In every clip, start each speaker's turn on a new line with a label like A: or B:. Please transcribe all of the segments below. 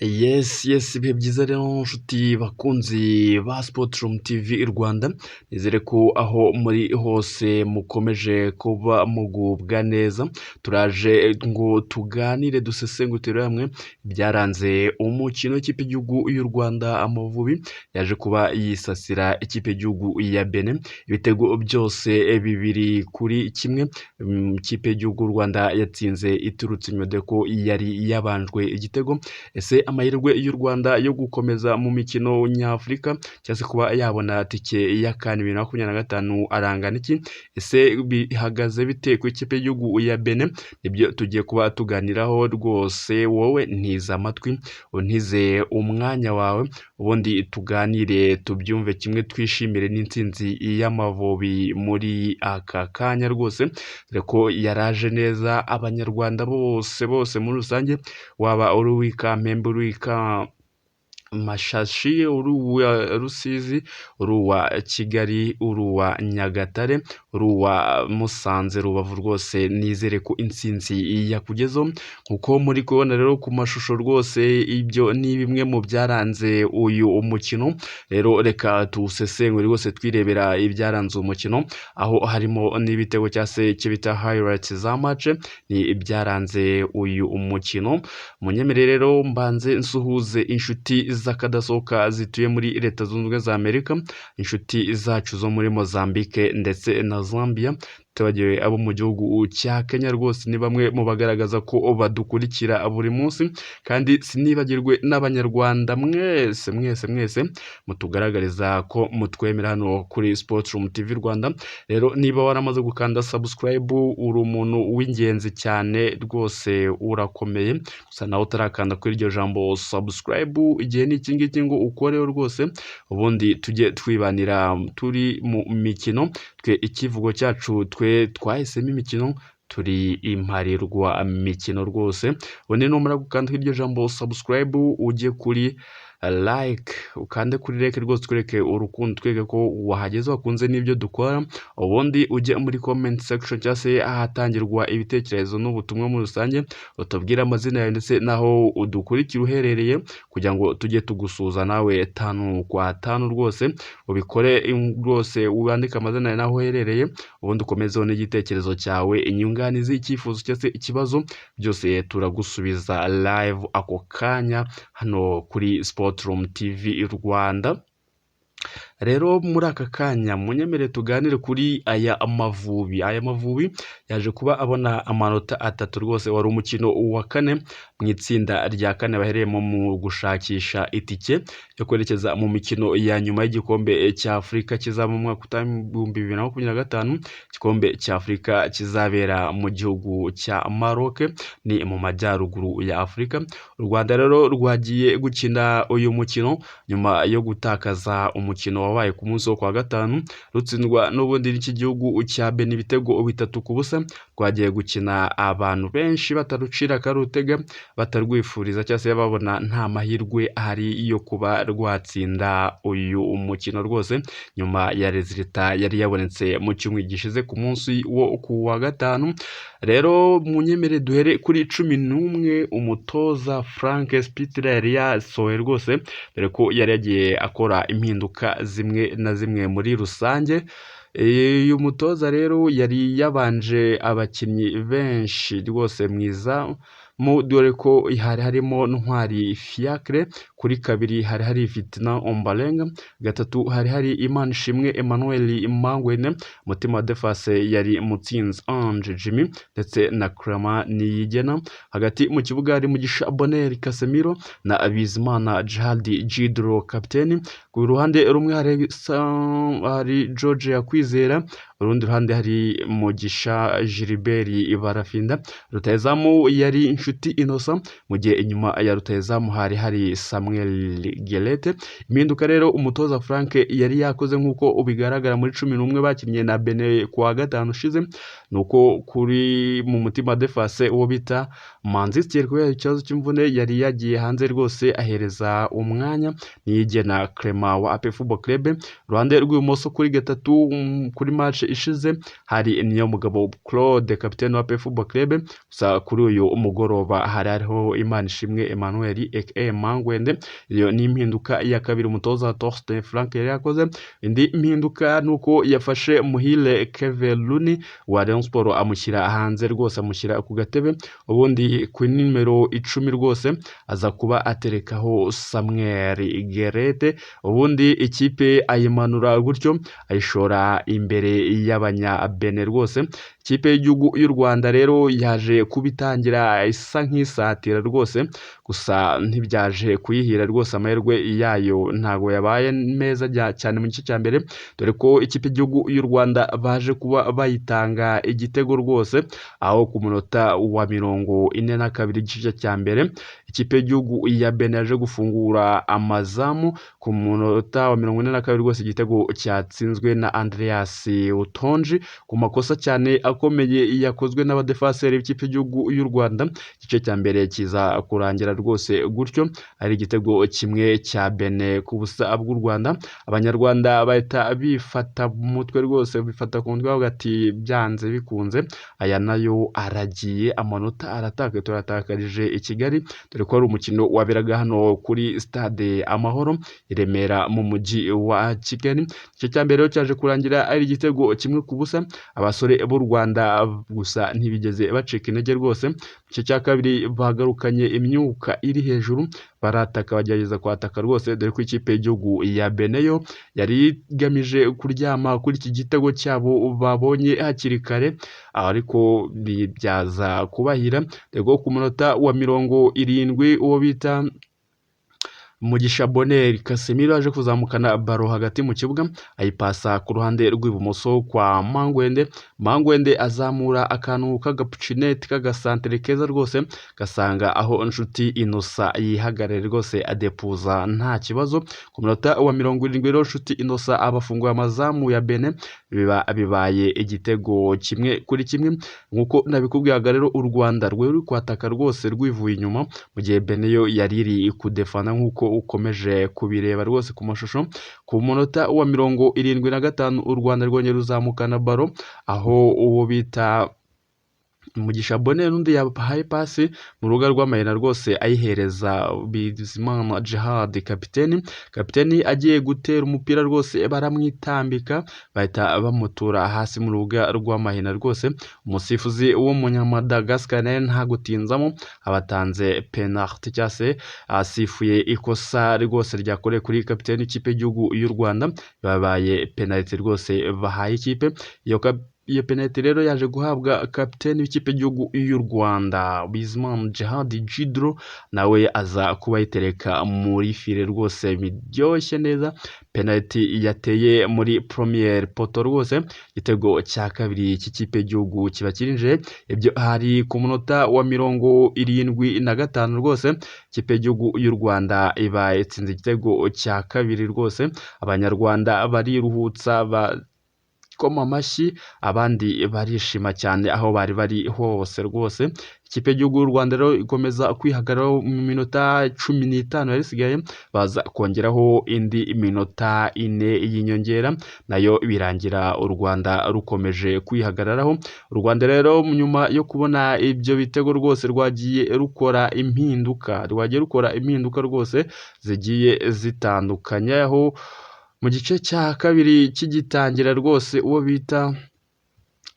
A: Yes, yes, ibihe byiza rero nshuti bakunzi ba Sport Room TV Rwanda, nizere ko aho muri hose mukomeje kuba mugubwa neza. Turaje ngo tuganire, dusesengure hamwe ibyaranze umukino w'ikipe y'igihugu y'u Rwanda Amavubi yaje kuba yisasira ikipe y'igihugu ya Benin ibitego byose 2-1. Ikipe y'igihugu y'u Rwanda yatsinze iturutse inyuma dore ko yari yabanjwe igitego. Ese amahirwe y'u Rwanda yo gukomeza mu mikino nyafurika cyangwa se kuba yabona tike ya CAN 2025 arangana iki? Ese bihagaze bite ku ikipe y'igihugu ya Benin? Nibyo tugiye kuba tuganiraho rwose. Wowe ntiza amatwi, untize umwanya wawe, ubundi tuganire tubyumve kimwe, twishimire n'intsinzi y'Amavubi muri aka kanya rwose, dore ko yaraje neza. Abanyarwanda bose bose muri rusange, waba uri uw'i Kamembe, uri uw'i Kamashashi, uri uwa Rusizi, uri uwa Kigali, uri uwa Nyagatare, uri uwa Musanze, Rubavu, rwose nizere ko intsinzi yakugezeho. Nkuko muri kubona rero ku mashusho rwose, ibyo ni bimwe mu byaranze uyu mukino. Rero reka tuwusesengure rwose, twirebera ibyaranze umukino, aho harimo n'ibitego cyangwa se icyo bita highlights za match, ni ibyaranze uyu mukino. Munyemerere rero mbanze nsuhuze inshuti z'akadasohoka zituye muri Leta Zunze Ubumwe za Amerika, inshuti zacu zo muri Mozambique ndetse na Zambia, tutibagiwe abo mu gihugu cya Kenya. Rwose ni bamwe mu bagaragaza ko badukurikira buri munsi, kandi sinibagirwe n'Abanyarwanda mwese mwese mwese mutugaragariza ko mutwemera hano kuri Sport Room TV Rwanda. Rero niba waramaze gukanda subscribe, uri umuntu w'ingenzi cyane rwose, urakomeye. Gusa nawe utarakanda kuri iryo jambo subscribe, igihe ni iki ngiki ngo ukoreho rwose, ubundi tujye twibanira turi mu mikino. Twe ikivugo cyacu, twe twahisemo imikino, turi imparirwa mikino rwose. Ubundi numara gukanda kuri iryo jambo subscribe, ujye kuri like, ukande kuri like rwose, twereke urukundo, twereke ko wahageze, wakunze n'ibyo dukora. Ubundi ujye muri comment section cyangwa se ahatangirwa ibitekerezo n'ubutumwa muri rusange, utubwire amazina yawe ndetse n'aho udukurikira uherereye, kugira ngo tujye tugusuhuza nawe tanu kwa tanu rwose. Ubikore rwose, wandike amazina yawe n'aho uherereye, ubundi ukomezeho n'igitekerezo cyawe, inyunganizi, icyifuzo cyangwa se ikibazo, byose turagusubiza live ako kanya hano kuri Sport Room TV Rwanda. Rero muri aka kanya munyemere tuganire kuri aya Amavubi. Aya Mavubi yaje kuba abona amanota 3 rwose. Wari umukino wa kane mu itsinda rya kane bahereyemo mu gushakisha itike yo kwerekeza mu mikino ya nyuma y'igikombe cya Afurika kizaba mu mwaka utaha 2025, igikombe cya Afurika kizabera mu gihugu cya Maroc, ni mu majyaruguru ya Afurika. U Rwanda rero rwagiye gukina uyu mukino nyuma yo gutakaza umukino wabaye ku munsi wo kwa gatanu, rutsindwa n'ubundi n'iki gihugu cya Benin ibitego 3-0. Rwagiye gukina abantu benshi batarucira akarutega, batarwifuriza cyangwa se babona nta mahirwe ahari yo kuba rwatsinda uyu mukino rwose, nyuma ya résultat yari yabonetse mu cyumweru gishize ku munsi wo ku wa gatanu. Rero munyemere duhere kuri 11 umutoza Frank Spittler yari yasohoye rwose, dore ko yari yagiye akora impinduka zimwe na zimwe muri rusange. Uyu mutoza rero yari yabanje abakinnyi benshi rwose mwiza mu, dore ko hari harimo Ntwari Fiacre kuri kabiri, hari hari Fitina Ombarenga gatatu, hari hari Imanishimwe Emmanuel Mangwene. Mutima wa défense yari Mutsinzi Ange Jimmy ndetse na Clement Niyigena. Hagati mu kibuga hari Mugisha Bonheur Casemiro na Bizimana Djihad Jidro kapiteni. Ku ruhande rumwe hari George Yakwizera, urundi ruhande hari Mugisha Gilbert Barafinda. Rutahizamu yari Inshuti Innocent, mu gihe inyuma ya rutahizamu hari hari Samuel. Samuel Gueulette. Impinduka rero umutoza Frank yari yakoze nk'uko bigaragara muri 11 bakinnye na Benin kuwa gatanu ushize, nuko kuri mu mutima defense uwo bita Manzi Thierry kubera ikibazo cy'imvune yari yagiye hanze rwose, ahereza umwanya Niyigena Clement wa APR Football Club. Uruhande rw'ibumoso kuri gatatu kuri match ishize hari Niyomugabo Claude, kapiteni wa APR Football Club. Gusa kuri uyu mugoroba hari hariho Imanishimwe Emmanuel aka Mangwende. Iyo ni impinduka ya kabiri umutoza Torsten Frank yari yakoze. Indi mpinduka ni uko yafashe Muhire Kevin Rooney wa Rayon Sports amushyira hanze rwose, amushyira ku gatebe, ubundi ku nimero 10 rwose aza kuba aterekaho Samuel Gueulette, ubundi ikipe ayimanura gutyo ayishora imbere y'abanya-Benin rwose. Ikipe y'igihugu y'u Rwanda rero yaje kubitangira isa nk'isatira rwose, gusa ntibyaje kuyihira rwose, amahirwe yayo ntago yabaye meza cyane mu gice cya mbere, dore ko ikipe y'igihugu y'u Rwanda baje kuba bayitanga igitego rwose, aho ku munota wa 42 igice cya mbere ikipe y'igihugu ya Benin yaje gufungura amazamu ku munota wa 42 rwose, igitego cyatsinzwe na Andreas Utonji ku makosa cyane akomeye yakozwe n'abadefaseri b'ikipe y'igihugu y'u Rwanda. Igice cya mbere kiza kurangira rwose gutyo ari igitego kimwe cya Benin ku busa bw'u Rwanda. Abanyarwanda bahita bifata mu mutwe rwose, bifata ku mutwe bavuga ati byanze bikunze aya nayo aragiye, amanota aratakaye, turatakarije i Kigali, dore ko ari umukino waberaga hano kuri stade Amahoro i Remera mu mujyi wa Kigali. Igice cya mbere cyaje kurangira ari igitego kimwe ku busa, abasore b'u Rwanda gusa ntibigeze bacika intege rwose. Igice cya kabiri bagarukanye imyuka iri hejuru, barataka, bagerageza kwataka rwose, dore ko ikipe y'igihugu ya Benin yo yari igamije kuryama kuri iki gitego cyabo babonye hakiri kare, ariko byaza kubahira, dore ko ku munota wa 70 uwo bita Mugisha Bonheur Casemiro aje kuzamukana baro hagati mu kibuga, ayipasa ku ruhande rw'ibumoso kwa Mangwende. Mangwende azamura akantu k'agapucinete k'agasantere keza rwose, gasanga aho Nshuti Innocent yihagarare rwose, adepuza nta kibazo. Ku munota wa 70 rero Nshuti Innocent abafunguye amazamu ya Benin, biba bibaye igitego 1-1. Nk'uko nabikubwiraga rero, u Rwanda rwari ruri kwataka rwose rwivuye inyuma, mu gihe Benin yo yari iri kudefana nk'uko ukomeje kubireba rwose ku mashusho. Ku munota wa 75 u Rwanda rwongera ruzamukana baro, aho uwo bita Mugisha Bonheur n'undi yahaye pasi mu rubuga rw'amayina rwose, ayihereza Bizimana Djihad kapiteni. Kapiteni agiye gutera umupira rwose baramwitambika, bahita bamutura hasi mu rubuga rw'amahina rwose. Umusifuzi w'umunyamadagasikari nawe nta gutinzamo, abatanze penalty cyangwa se asifuye ikosa rwose ryakorewe kuri kapiteni w'ikipe y'igihugu y'u Rwanda, babaye penalty rwose bahaye ikipe. Iyo penalty rero yaje guhabwa kapiteni w'ikipe y'igihugu y'u Rwanda Bizimana Djihad Djidro, nawe aza kuba ayitereka muri file rwose biryoshye neza. Penalty yateye muri première poteau rwose, igitego cya kabiri cy'ikipe y'igihugu kiba kirinjiye. Ibyo hari ku munota wa 75 rwose, ikipe y'igihugu y'u Rwanda iba itsinze igitego cya kabiri rwose. Abanyarwanda bariruhutsa, bakoma amashyi, abandi barishima cyane aho bari bari hose rwose. Ikipe y'igihugu y'u Rwanda rero ikomeza kwihagararaho mu minota 15 yari isigaye, baza kongeraho indi minota 4 y'inyongera, nayo birangira u Rwanda rukomeje kwihagararaho. U Rwanda rero nyuma yo kubona ibyo bitego rwose rwagiye rukora impinduka, rwagiye rukora impinduka rwose zigiye zitandukanye, aho mu gice cya kabiri kigitangira rwose uwo bita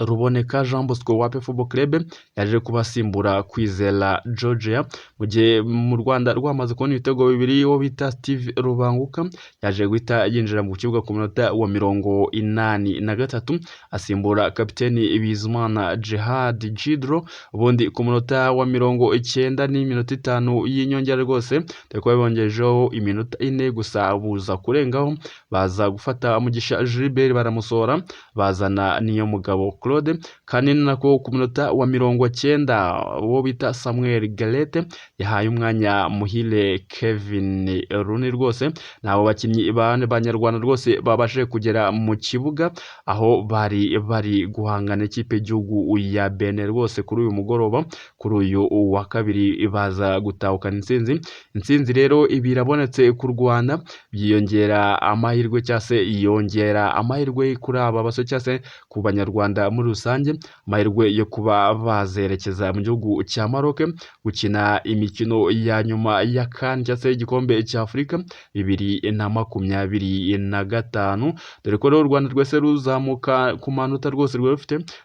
A: Ruboneka Jean Bosco wa APR Football Club yaje kubasimbura Kwizera Georgia, mu gihe mu Rwanda rwamaze kubona ibitego bibiri, uwo bita Steve Rubanguka yaje guhita yinjira mu kibuga ku munota wa 83 asimbura kapiteni Bizimana Djihad Djidro. Ubundi ku munota wa 90 n'iminota 5 y'inyongera rwose, dore ko bongejeho iminota 4 gusa buza kurengaho, baza gufata Mugisha Gilbert baramusohora, bazana Niyomugabo Claude, kandi ni nako ku munota wa 90 uwo bita Samuel Gueulette yahaye umwanya Muhire Kevin Rooney rwose. Nabo bakinnyi b'Abanyarwanda rwose babashije kugera mu kibuga aho bari bari guhangana ikipe y'igihugu ya Benin rwose kuri uyu mugoroba, kuri uyu wa kabiri baza gutahukana intsinzi. Intsinzi rero ibi irabonetse ku Rwanda, byiyongera amahirwe cyangwa se yongera amahirwe kuri aba basore cyangwa se ku Banyarwanda muri rusange, amahirwe yo kuba bazerekeza mu gihugu cya Maroc gukina imikino ya nyuma ya CAN cyangwa se igikombe cya Afurika 2025, dore ko rero u Rwanda rwese ruzamuka ku manota rwose rwari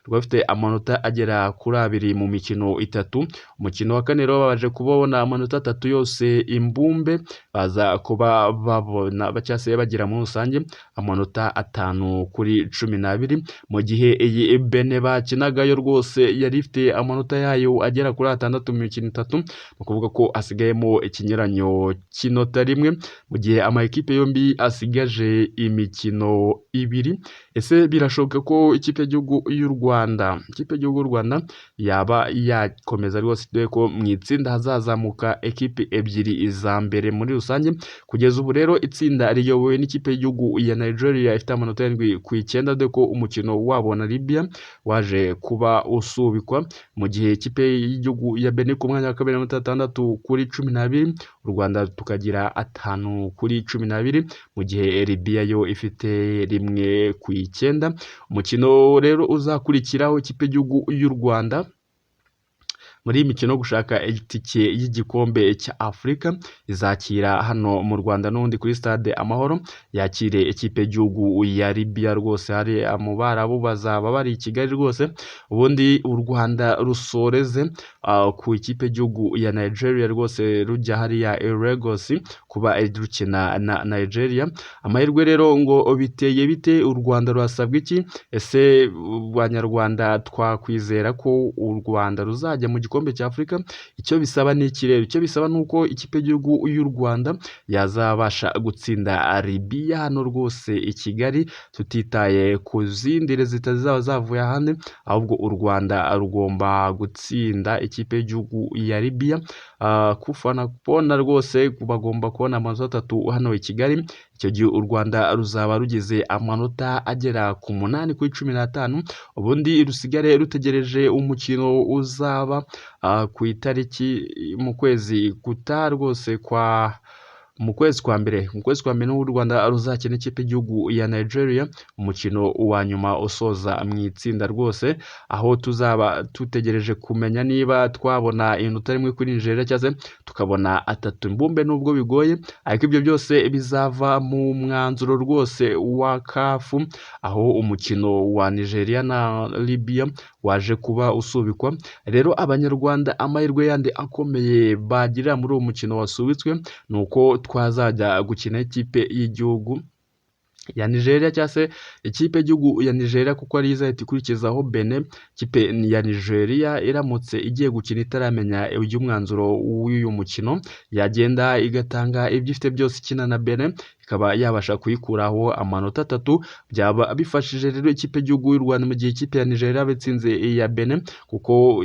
A: rufite amanota agera kuri 2 mu mikino 3. Umukino wa kane rero babashe kubona amanota 3 yose imbumbe, baza kuba babona cyangwa se bagira muri rusange amanota 5 kuri 12, mu gihe iyi Benin bakinagayo rwose yari ifite amanota yayo agera kuri 6 mu mikino 3, ni ukuvuga ko hasigayemo ikinyuranyo cy'inota 1, mu gihe ama ekipe yombi asigaje imikino 2. Ese birashoboka ko ikipe y'igihugu y'u Rwanda, ikipe y'igihugu y'u Rwanda yaba yakomeza rwose, dore ko mu itsinda hazazamuka ekipe 2 za mbere muri rusange. Kugeza ubu rero itsinda riyobowe n'ikipe y'igihugu ya Nigeria ifite amanota 7 ku 9, dore ko umukino wabo na Libya waje kuba usubikwa, mu gihe ikipe y'igihugu ya Benin ku mwanya wa kabiri amanota 6 kuri 12, u Rwanda tukagira 5 kuri 12, mu gihe Libya yo ifite 1 ku 9. Umukino rero uzakurikiraho ikipe y'igihugu y'u Rwanda muri iyi mikino yo gushaka itike y'igikombe cya Afurika izakira hano mu Rwanda n'ubundi kuri stade Amahoro, yakire ikipe y'igihugu ya Libya rwose, hari mu Barabu bazaba bari i Kigali rwose, ubundi u Rwanda rusoreze ku ikipe y'igihugu ya Nigeria rwose, rujya hariya Lagos kuba rukina na Nigeria. Amahirwe rero ngo biteye bite? U Rwanda rurasabwa iki? Ese Abanyarwanda twakwizera ko u Rwanda ruzajya mu gikombe cya Afurika? Icyo bisaba ni iki rero? Icyo bisaba ni uko ikipe y'igihugu y'u Rwanda yazabasha gutsinda Libya hano rwose i Kigali, tutitaye ku zindi rezita zizaba zavuye ahandi, ahubwo u Rwanda rugomba gutsinda ikipe y'igihugu ya Libya. Kufana kubona rwose bagomba kubona amanota 3 hano i Kigali. Icyo gihe u Rwanda ruzaba rugize amanota agera ku 8 kuri 15, ubundi rusigare rutegereje umukino uzaba ku itariki mu kwezi gutaha rwose kwa mu kwezi kwa mbere, mu kwezi kwa mbere n'u Rwanda ruzakina ikipe y'igihugu ya Nigeria umukino wa nyuma usoza mu itsinda rwose, aho tuzaba dutegereje kumenya niba twabona inota 1 kuri Nigeria cyangwa se tukabona 3 imbumbe, nubwo bigoye, ariko ibyo byose bizava mu mwanzuro rwose wa CAF, aho umukino wa Nigeria na Libya waje kuba usubikwa. Rero Abanyarwanda amahirwe yandi akomeye bagirira muri uwo mukino wasubitswe ni uko twazajya gukina ikipe y'igihugu ya Nigeria cyangwa se ikipe y'igihugu ya Nigeria, kuko ari izahita ikurikizaho Benin. Ikipe ya Nigeria iramutse igiye gukina itaramenya iby'umwanzuro w'uyu mukino, yagenda igatanga ibyo ifite byose ikina na Benin, ikaba yabasha kuyikuraho amanota 3. Byaba bifashije rero ikipe y'igihugu y'u Rwanda mu gihe ikipe ya Nigeria yaba itsinze iya Benin, kuko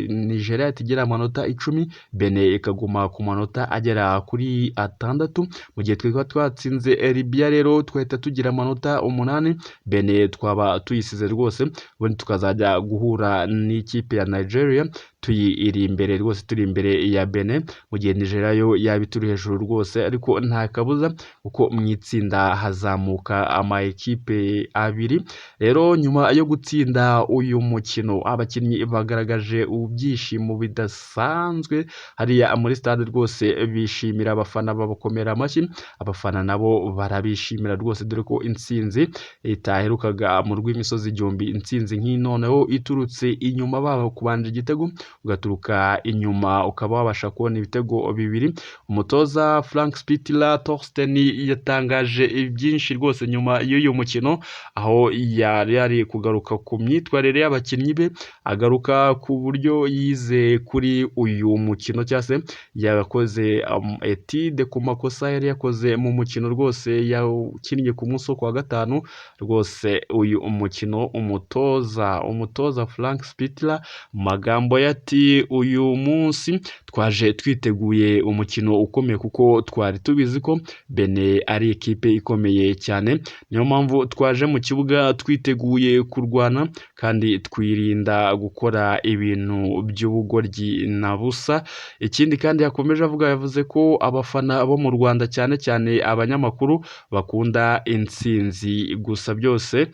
A: Nigeria igira amanota 10, Benin ikaguma ku manota agera kuri 6. Mu gihe twaba twatsinze Libya rero twahita tugira amanota 8, Benin twaba tuyisize rwose, ubundi tukazajya guhura n'ikipe ya Nigeria tuyiri imbere rwose, turi imbere ya Benin, mu gihe Nigeria yo yaba ituri hejuru rwose, ariko nta kabuza kuko mu itsinda hazamuka ama ekipe 2. Rero nyuma yo gutsinda uyu mukino abakinnyi bagaragaje ibyishimo bidasanzwe hariya muri stade rwose, bishimira abafana babakomera amashyi, abafana nabo barabishimira rwose, dore ko intsinzi itaherukaga mu rw'imisozi igihumbi, intsinzi nk'iyi noneho iturutse inyuma baba kubanje igitego. ugaturuka inyuma ukaba wabasha kubona ibitego bibiri. Umutoza Frank Spittler Torsten yatangaje byinshi rwose nyuma y'uyu mukino, aho yari ari kugaruka ku myitwarire y'abakinnyi be, agaruka ku buryo yize kuri uyu mukino cyangwa se yakoze etide ku makosa yari yakoze mu mukino rwose yakinnye ku munsi wo kuwa gatanu. Rwose uyu mukino umutoza Frank Spittler mu magambo ye ati uyu munsi twaje twiteguye umukino ukomeye kuko twari tubizi ko Benin ari ikipe ikomeye cyane, niyo mpamvu twaje mu kibuga twiteguye kurwana kandi twirinda gukora ibintu by'ubugoryi na busa. Ikindi kandi yakomeje avuga, yavuze ko abafana bo mu Rwanda cyane cyane abanyamakuru bakunda intsinzi gusa, byose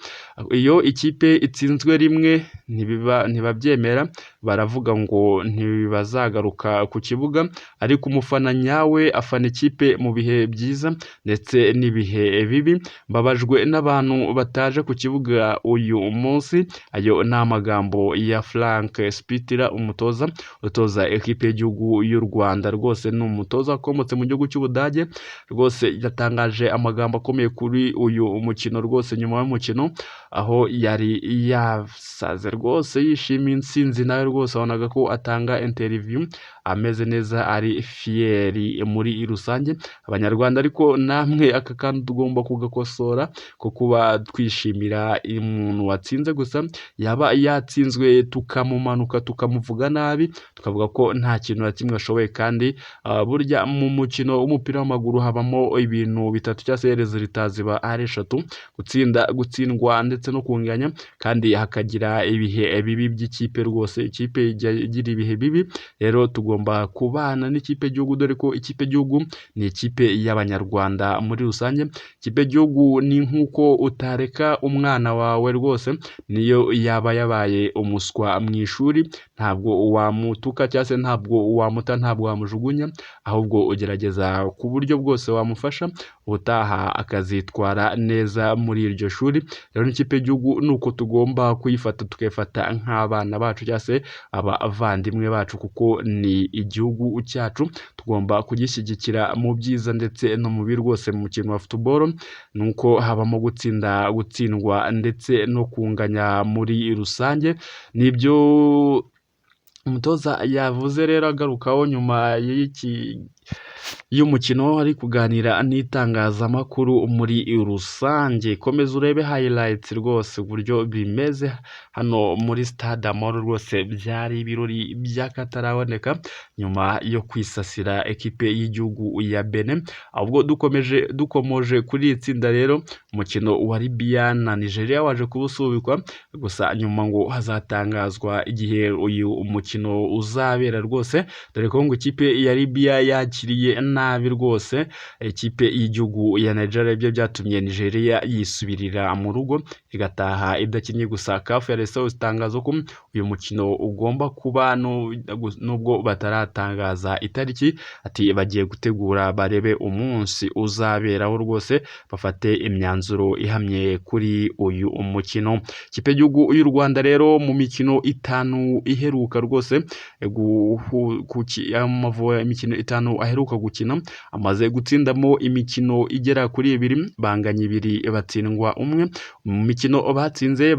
A: iyo ikipe itsinzwe rimwe ntibabyemera, baravuga ngo ntibazagaruka ku kibuga, ariko umufana nyawe afana ikipe mu bihe byiza ndetse n'ibihe bibi. Mbabajwe n'abantu bataje ku kibuga uyu munsi. Ayo ni amagambo ya Frank Spittler, umutoza utoza ekipe y'igihugu y'u Rwanda. Rwose ni umutoza wakomotse mu gihugu cy'Ubudage, rwose yatangaje amagambo akomeye kuri uyu mukino rwose nyuma y'umukino, aho yari yasaze rwose yishimiye intsinzi, nawe rwose wabonaga ko atanga interview ameze neza, ari fiyeri muri rusange. Abanyarwanda ariko namwe aka kantu tugomba kugakosora, ko kuba twishimira umuntu watsinze gusa, yaba yatsinzwe tukamumanuka tukamuvuga nabi, tukavuga ko nta kintu na kimwe ashoboye. Kandi burya mu mukino w'umupira w'amaguru habamo ibintu bitatu cyangwa se resultat ziba ari eshatu: gutsinda, gutsindwa ndetse no kunganya, kandi hakagira ibihe bibi by'ikipe. Rwose ikipe ijya igira ibihe bibi, rero tugomba kubana n'ikipe y'igihugu, dore ko ikipe y'igihugu ni ikipe y'Abanyarwanda muri rusange. Ikipe y'igihugu ni nk'uko utareka umwana wawe rwose, niyo yaba yabaye umuswa mu ishuri, ntabwo wamutuka cyangwa se ntabwo wamuta, ntabwo wamujugunya, ahubwo ugerageza ku buryo bwose wamufasha ubutaha akazitwara neza muri iryo shuri. Rero n'ikipe y'igihugu ni uko tugomba kuyifata, tukayifata nk'abana bacu cyangwa se abavandimwe bacu, kuko ni igihugu cyacu, tugomba kugishyigikira mu byiza ndetse no mu bibi. Rwose mu mukino wa football ni uko habamo gutsinda, gutsindwa ndetse no kunganya muri rusange. Nibyo umutoza yavuze rero agarukaho nyuma y'umukino, ari kuganira n'itangazamakuru muri rusange. Komeza urebe highlights rwose uburyo bimeze hano muri stade Amahoro, rwose byari ibirori by'akataraboneka nyuma yo kwisasira ekipe y'igihugu ya Benin. Ahubwo dukomoje kuri iri tsinda rero, umukino wa Libya na Nigeria waje kuba usubikwa, gusa nyuma ngo hazatangazwa igihe uyu mukino uzabera rwose, dore ko ngo ikipe ya Libya yakiriye nabi rwose ikipe y'igihugu ya Nigeria, ibyo byatumye Nigeria yisubirira mu rugo igataha idakinnye. Gusa CAF yasohoye itangazo ko uyu mukino ugomba kuba nubwo bataratangaza itariki, ati bagiye gutegura barebe umunsi uzaberaho rwose, bafate imyanzuro ihamye kuri uyu mukino. Ikipe y'igihugu y'u Rwanda rero mu mikino itanu iheruka rwose, imikino itanu aheruka gukina, amaze gutsindamo imikino igera kuri ibiri, banganya ibiri, batsindwa umwe. Mu mikino batsinze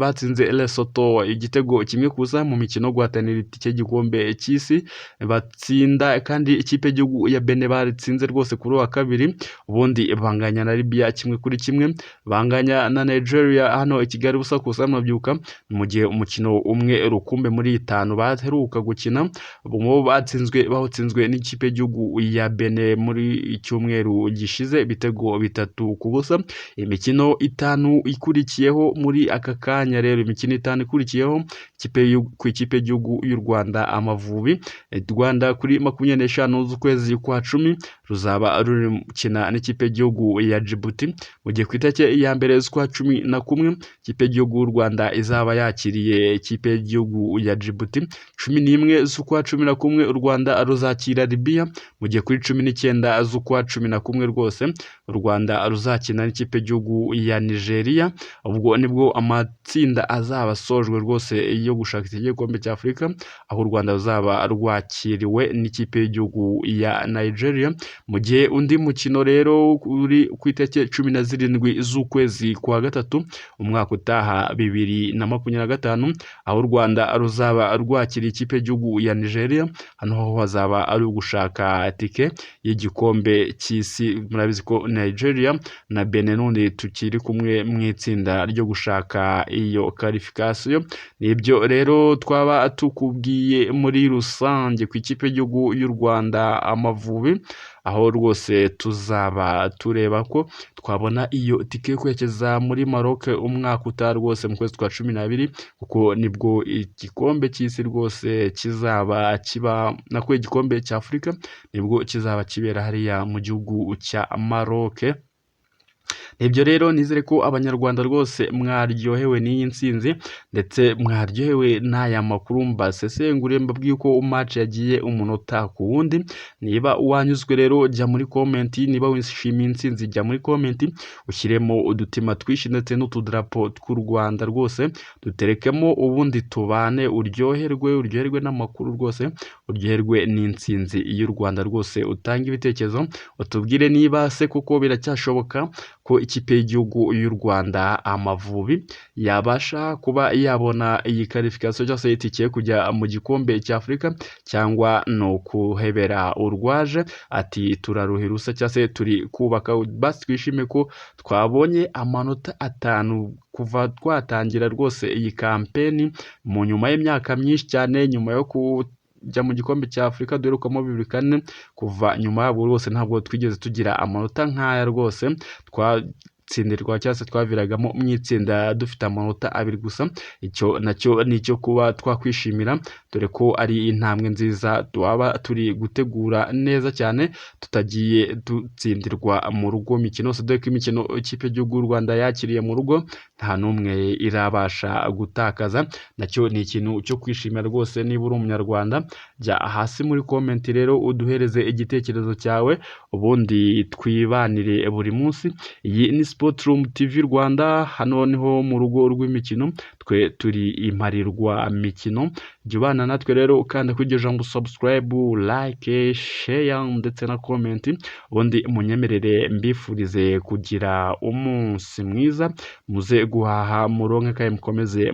A: Lesotho igitego 1-0 mu mikino yo guhatanira itike y'igikombe cy'isi, batsinda kandi ikipe y'igihugu ya Benin batsinze rwose kuri uwa kabiri, ubundi banganya na Libya 1-1, banganya na Nigeria hano i Kigali 0-0 murabyuka, mu gihe umukino umwe rukumbi muri itanu baheruka gukina bo batsinzwe, bawutsinzwe n'ikipe y'igihugu ya Benin muri icyumweru gishize ibitego 3-0. Imikino itanu ikurikiyeho muri aka kanya rero, imikino itanu ikurikiyeho ku ikipe y'igihugu y'u Rwanda Amavubi, Rwanda kuri 25 z'ukwezi kwa 10 ruzaba ruri gukina n'ikipe y'igihugu ya Djibouti, mu gihe ku itariki ya 1 z'ukwa 11 ikipe y'igihugu y'u Rwanda izaba yakiriye ikipe y'igihugu ya Djibouti. 11 z'ukwa 11 u Rwanda ruzakira Libya, mu gihe kuri cumi 19 z'ukwa 11 rwose u Rwanda ruzakina n'ikipe y'igihugu ya Nigeria. Ubwo nibwo amatsinda azaba asojwe rwose yo gushaka iki gikombe cya Afurika, aho u Rwanda ruzaba rwakiriwe n'ikipe y'igihugu ya Nigeria. Mu gihe undi mukino rero uri ku itariki 17 z'ukwezi kwa gatatu umwaka utaha 2025, aho u Rwanda ruzaba rwakiriye ikipe y'igihugu ya Nigeria. Hano ho hazaba ari ugushaka tike y'igikombe cy'isi. Murabizi ko Nigeria na Benin n'undi tukiri kumwe mu itsinda ryo gushaka iyo qualification. Nibyo rero twaba tukubwiye muri rusange ku ikipe y'igihugu y'u Rwanda Amavubi, aho rwose tuzaba tureba ko twabona iyo tike yo kwerekeza muri Maroc umwaka utaha rwose mu kwezi kwa 12, kuko nibwo igikombe cy'isi rwose kizaba kiba, nako igikombe cya Afurika nibwo kizaba kibera hariya mu gihugu cya Maroc. Ibyo rero nizere ko Abanyarwanda rwose mwaryohewe n'iyi nsinzi, ndetse mwaryohewe n'aya makuru mbasesenguriye, mbabwiye uko match yagiye umunota ku wundi. Niba wanyuzwe rero jya muri comment, niba wishimiye intsinzi jya muri comment ushyiremo udutima twinshi ndetse n'utudarapo tw'u Rwanda rwose duterekemo, ubundi tubane, uryoherwe, uryoherwe n'amakuru rwose, uryoherwe n'intsinzi y'u Rwanda rwose. Utange ibitekerezo utubwire niba se kuko biracyashoboka ko ikipe y'igihugu y'u Rwanda Amavubi yabasha kuba yabona iyi qualification cyangwa se itike yo kujya mu gikombe cya Afurika, cyangwa ni ukuhebera urwaje ati turaruhira ubusa cyangwa se turi kubaka. Basi twishime ko twabonye amanota 5 kuva twatangira rwose iyi campaign mu nyuma y'imyaka myinshi cyane, nyuma yo kujya mu gikombe cya Afurika duherukamo 2004. Kuva nyuma yabwo rwose ntabwo twigeze tugira amanota nk'aya rwose, twatsindirwa cyangwa se twaviragamo mu itsinda dufite amanota 2 gusa. Icyo nacyo ni icyo kuba twakwishimira, dore ko ari intambwe nziza twaba turi gutegura neza cyane, tutagiye dutsindirwa mu rugo imikino yose, dore ko imikino ikipe y'igihugu y'u Rwanda yakiriye mu rugo nta n'umwe irabasha gutakaza. Nacyo ni ikintu cyo kwishimira rwose. Niba uri Umunyarwanda jya hasi muri comment rero uduhereze igitekerezo cyawe, ubundi twibanire buri munsi. Iyi ni Sport Room TV Rwanda, hano niho mu rugo rw'imikino, twe turi imparirwa mikino. Jya ubana natwe rero ukanda kuri iryo jambo subscribe, like, share ndetse na comment, ubundi munyemerere mbifurize kugira umunsi mwiza, muze guhaha muronke kandi mukomeze.